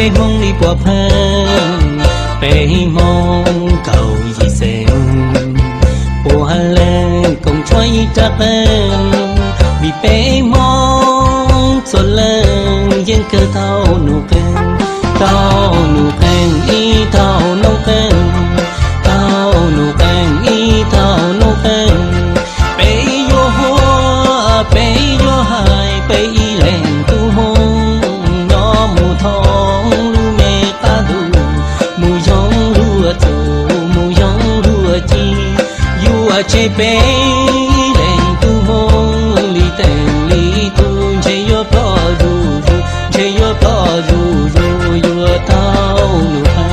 Peb Hmoob li puas pheej, peb Hmoob kaum yim xeem, puav leej koom tshuaj ib rab qeej, vim peb Hmoob txhua leej yeej kawg tau nuj qeej, tau nuj qeej ib tau noob qeej, tau nuj qeej ib tau noob qeej. Peb yuav hu, peb yuav hais, peb ib leeg tub Hmoob no mus thoob lub me qab ntuj, mus yoog luag txuj, mus yoog luag ci, yuav tseg peb ib leeg tub Hmoob li teej li tug, ntshe yuav ploj zuj zus, ntshe yuav ploj zuj zus, yuav tau nuj qeej.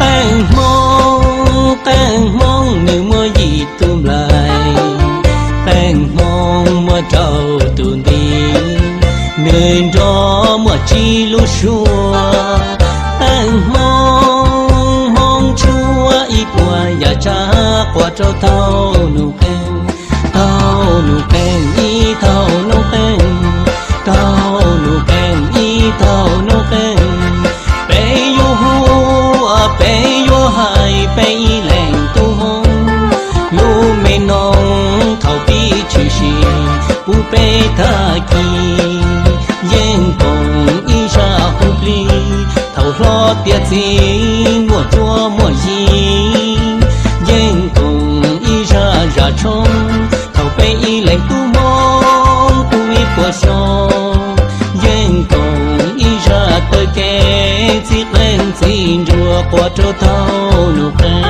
Qeej Hmoob, qeej Hmoob nws muaj yim tug nplaig, qeej Hmoob muaj rau tus nti, nws nrog muaj tsib lub suab. Qeej Hmoob, Hmoob tshuab ib puas yam tsab quas rau tau nuj qeej, tau nuj qeej ib tau noob qeej, tau nuj qeej ib tau noob qeej. Peb yuav hu, peb yuav hais, peb ib leeg tub Hmoob, lub me noog thaum pib tshwm sim, pub peb tag kis, yeej koom ib zaj hu plig, thaum hlob tiav txiv muaj cuab muaj yig, yeej koom ib zaj zam tshoob, thaum peb ib leeg tub Hmoob pub ib puas xyoo, yeej koom ib zaj taw kev txij qeej txij nruas quas rau tau nuj qeej.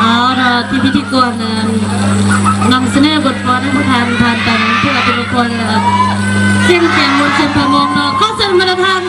Ao, thi phi thi kuas nam sne bos pos nam phan phan tam thi la thi kuas, siem tias mus siem pha mong no koj seb ma la phan.